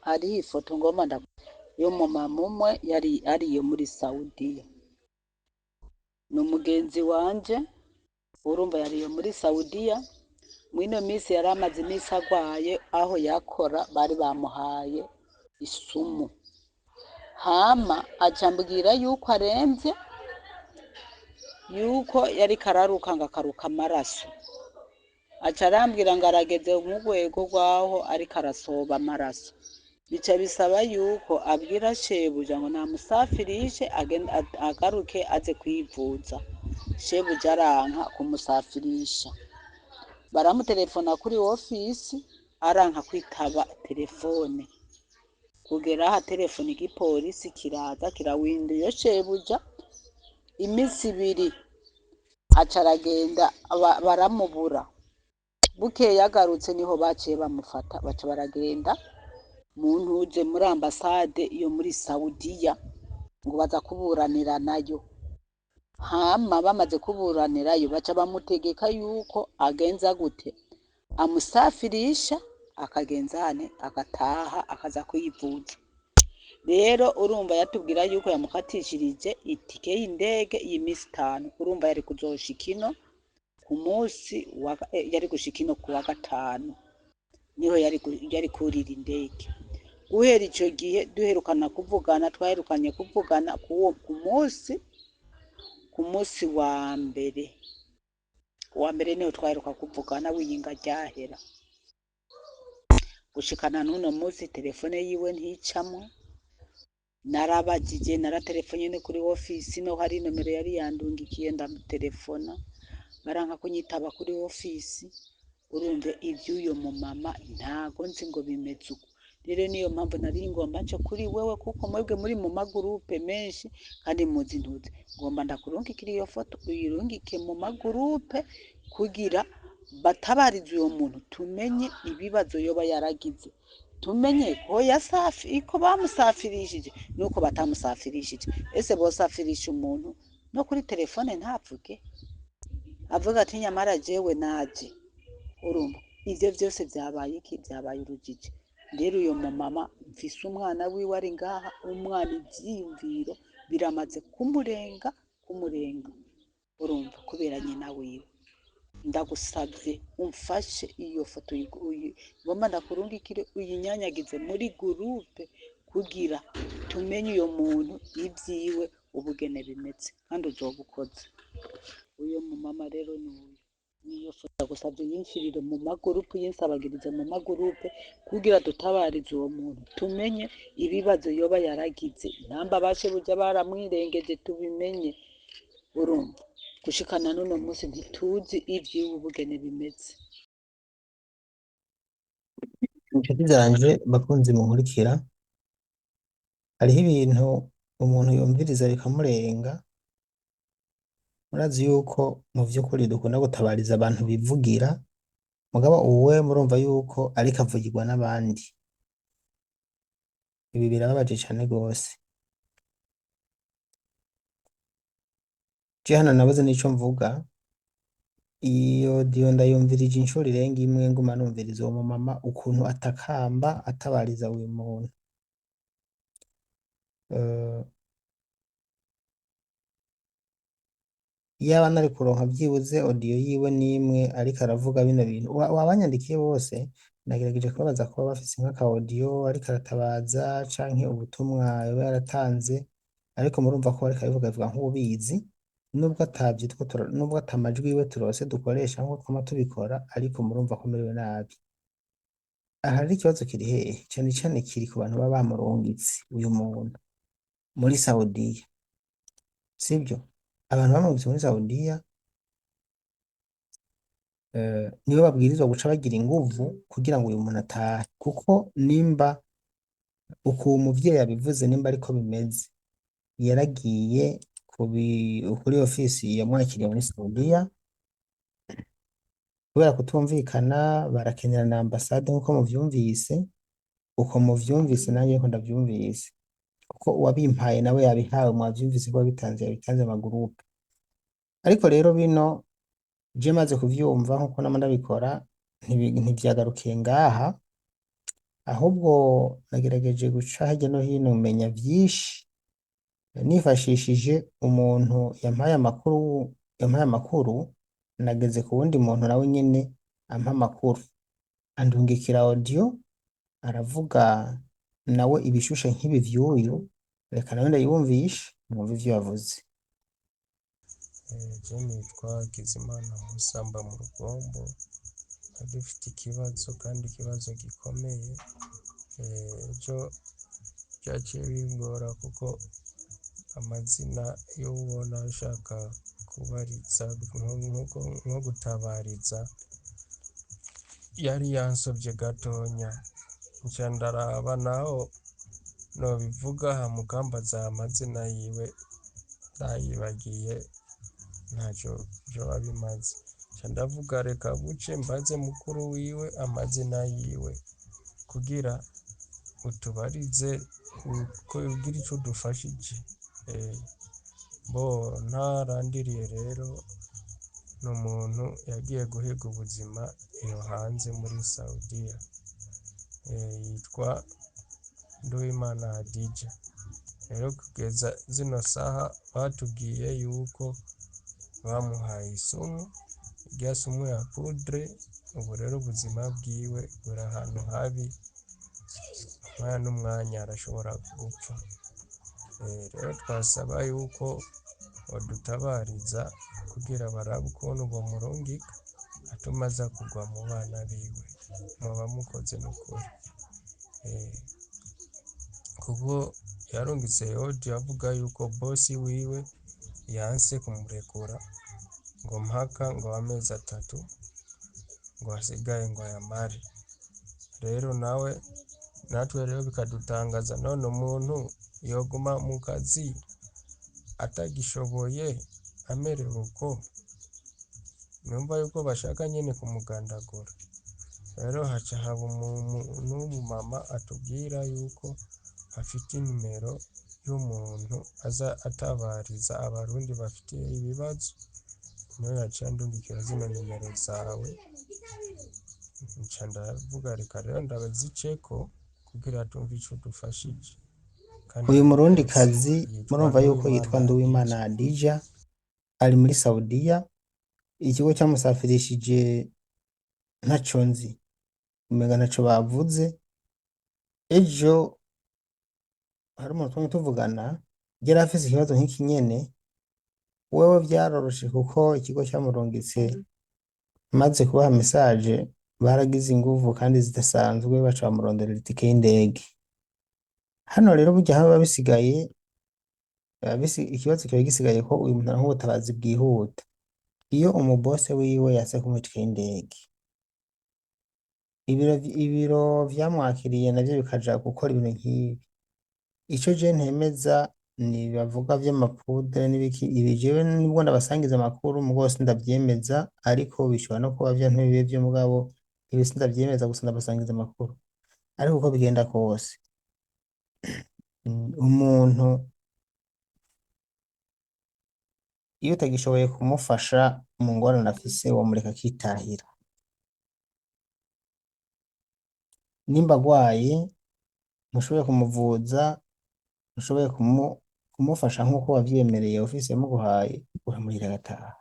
Hariho ifoto ngomba nda y'umumama umwe yari ariyo muri Saudiya, ni umugenzi wanje. Urumva yariyo muri Saudiya mwino minsi, yari amaze iminsi agwaye. Aho yakora bari bamuhaye isumu, hama aca ambwira yuko aremvye, yuko yariko araruka ngo akaruka amaraso. Aca arambwira ngo arageze mu rwego rwaho ariko arasoba amaraso, bica bisaba yuko abwira shebuja ngo namusafirishe agaruke aze kwivuza. Shebuja aranka kumusafirisha, baramutelefona kuri ofisi aranka kwitaba telefone, kugera aha telefone igipolisi kiraza kirawinda iyo shebuja. Iminsi 2 aca aragenda, baramubura. Bukeye agarutse niho baciye bamufata, baca baragenda mu ntuze muri ambasade yo muri Saudiya ngo baza kuburanira nayo. Hama bamaze kuburanirayo baca bamutegeka yuko agenza gute, amusafirisha akagenzane agataha akaza kwivuza. Rero urumva yatubwira yuko yamukatishirije itike y'indege y'imisi 5. Urumva yari kuzoshika ino ku munsi wa yari gushika ino ku wa gatanu, niho yari kurira indege. Guhera ico gihe duherukana kuvugana, twaherukanye kuvugana ku munsi wa mbere, wa mbere niho twaheruka kuvugana w'iyinga ryahera. Gushikana n'uno munsi telefone yiwe nticamwo. Narabajije, naratelefone no kuri ofisi, no hari nomero yari yandungikiye, ndamutelefona baranka kunyitaba kuri ofisi. Urumva ivy'uyo mumama ntago nzi ngo bimeze uko. Rero niyo mpamvu nari ngomba nce kuri wewe, kuko mwebwe muri mu magurupe menshi kandi muzi ntuzi. Ngomba ndakurungikira iyo foto, uyirungike mu magurupe kugira batabarize uyo muntu, tumenye ibibazo yoba yaragize, tumenye ko yasafi ko bamusafirishije nuko batamusafirishije. Ese bosafirisha umuntu no kuri telefone ntavuge, avuga ati nyamara jewe naje? Urumva ivyo vyose vyabaye iki? Vyabaye urujiji. Rero uyo mumama mfise umwana wiwe ari ngaha, umwana ivyiyumviro biramaze kumurenga kumurenga, urumva, kubera nyina wiwe. Ndagusavye umfashe iyo foto ngomba ndakurungikire, uyinyanyagize muri gurupe kugira tumenye uyo muntu ivyiwe ubugene bimeze, kandi uzoba ukoze. Uyo mumama rero ni uyu, niyo foto. Ndagusavye yinshirire mu magurupe, yinsabagirize mu magurupe kugira dutabarize uwo muntu, tumenye ibibazo yoba yaragize, namba bashebuja baramwirengeje tubimenye. Urumva gushikana n'uno munsi ntituzi ivyiwe ubugene bimeze. Inshuti zanje, bakunzi munkurikira, hariho ibintu umuntu yumviriza bikamurenga. Murazi yuko mu vy'ukuri dukunda gutabariza abantu bivugira, mugabo uwe murumva yuko ariko avugirwa n'abandi. Ibi birababaje cane gose. Je hano nabuze n'ico mvuga. Iyo audio ndayumvirije incuro irenga imwe, nguma numviriza uwo mumama ukuntu atakamba atabariza uyu muntu. Iyaba nari kuronka vyibuze audio yiwe n'imwe ariko aravuga bino bintu. Wabanyandikiye bose nagerageje kubabaza kuba bafise nk'aka audio ariko aratabaza canke ubutumwa yoba yaratanze, ariko murumva ko ariko arabivuga avuga nk'ubizi, nubwo atavyo nubwo ata majwi yiwe turose dukoresha nkuko twama tubikora, ariko murumva ko amerewe nabi. Aha rero ikibazo kiri hehe? Cane cane kiri ku bantu baba bamurungitse uyu muntu muri Saudiya, sibyo? Abantu bamurungitse muri Saudiya nibo babwirizwa guca bagira inguvu kugira ngo uyu muntu atahe, kuko nimba uku umuvyeyi yabivuze, nimba ariko bimeze, yaragiye kuri ofisi yamwakiriye muri Saudiya kubera kutumvikana, barakenera na ambasade nkuko muvyumvise. Uko muvyumvise nanjye niko ndavyumvise, kuko uwabimpaye nawe yabihawe, mwavyumvise ko yabitanze, yabitanze amagurupe. Ariko rero bino je maze kuvyumva nkuko nama ndabikora, ntivyagarukiye ngaha. Ahubwo nagerageje guca hirya no hino menya vyinshi nifashishije umuntu yampaye amakuru, nageze ku wundi muntu nawe nyene ampa amakuru, andungikira audio aravuga nawe ibishushe nk'ibi vy'uyu, reka nawe ndayibumvishe mwumve ivyo yavuze. Je nitwa Hakizimana Musa mba mu Rugombo. Dufite ikibazo kandi ikibazo gikomeye. Ejo byaciye bingora kuko amazina y'ubona ushaka kubariza nko gutabariza yari yansobye gatonya, nca ndaraba naho nobivuga mukambaza amazina yiwe ndayibagiye, ntacyo vyoba bimaze. Nca ndavuga reka buce mbaze mukuru wiwe amazina yiwe kugira utubarize uko ugira ico udufashije. Bo ntarandiriye rero, ni umuntu yagiye guhiga ubuzima iyo hanze muri Saudiya, yitwa Nduwimana Hadija. Rero kugeza zino saha batubwiye yuko bamuhaye isumu, irya sumu ya poudre. Ubu rero ubuzima bwiwe buri ahantu habi, umwanya n'umwanya arashobora gupfa. Rero twasaba yuko badutabariza kugira barabe ukuntu bomurungika atuma aza kugwa mu bana biwe, muba mukoze n'ukuri. Kuko yarungitse audio avuga yuko bosi wiwe yanse kumurekura ngo mpaka ngo amezi 3 ngo asigaye ngo ayamare. Rero nawe natwe rero bikadutangaza, none umuntu yoguma mu kazi atagishoboye amerewe uko, numva yuko bashaka nyene kumugandagura. Rero haca haba umuntu w'umumama atubwira yuko afite inimero y'umuntu aza atabariza abarundi bafite ibibazo, niwe yaciye andungikira zino nimero zawe, nca ndavuga reka rero ndabaziceko kugira tumve ico dufashije. Kandi Uyu murakoze. murundikazi Yitwa murumva yuko yitwa Nduwimana Nduwimana Hadija. Hadija, ari muri Saudiya, ikigo cyamusafirishije ntaco nzi, umenga ntaco bavuze. Ejo hari umuntu twamye tuvugana yari afise ikibazo nk'iki nyene, wewe vyaroroshe kuko ikigo cyamurungitse maze kubaha message baragize inguvu kandi zidasanzwe, baca bamuronderera itike y'indege. Hano rero burya aho biba bisigaye, ikibazo kiba gisigaye ko uyu muntu aronka ubutabazi bwihuta. Iyo umubose wiwe yase kumuha itike y'indege, ibiro vyamwakiriye navyo bikaja gukora ibintu nk'ibi. Ico je ntemeza ni bavuga vy'amapudre n'ibiki, ibi jewe nubwo ndabasangiza amakuru mugabo sindavyemeza, ariko bishobora no kuba vyo ntibibe vyo, mugabo ibi sindavyemeza, gusa ndabasangiza amakuru. Ariko uko bigenda kose, umuntu iyo utagishoboye kumufasha mu ngorane afise, womureka akitahira. Nimba agwaye ntushoboye kumuvuza, ntushoboye kumufasha nk'uko wavyemereye ofisi yamuguhaye, uramurira agataha.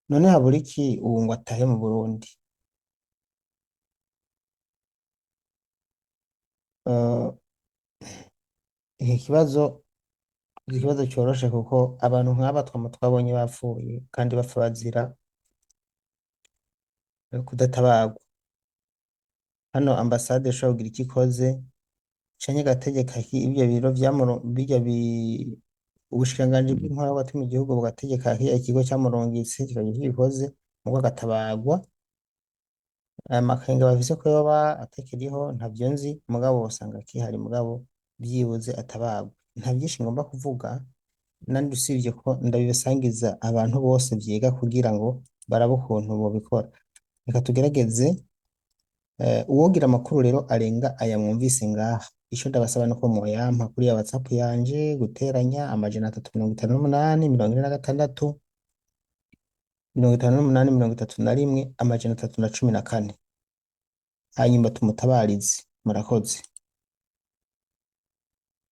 None habura iki ubu ngo atahe mu Burundi? Eh, iki kibazo iki kibazo coroshe kuko abantu nk'aba twama twabonye bapfuye kandi bapfa bazira kudatabarwa. Hano ambasade ishobora kugira icyo ikoze canke igategeka ibyo biro birya ubushikiranganji bw'intwaro hagati mu gihugu bugategeka kiriya kigo camurungitse kikagira icyo gikoze mugo agatabarwa. Aya makenga bafise ko yoba atakiriho ntavyo nzi, mugabo usanga kihari, mugabo vyibuze atabarwa. Nta vyinshi ngomba kuvuga nandi usibye ko ndabibasangiza abantu bose vyiga kugira ngo barabe ukuntu bobikora. Reka tugerageze. Uwogira amakuru rero arenga aya mwumvise ngaha, ico ndabasaba nuko mwoyampa kuri ya WhatsApp yanje, guteranya 358 46 58 31 314. Hanyuma tumutabarize. Murakoze.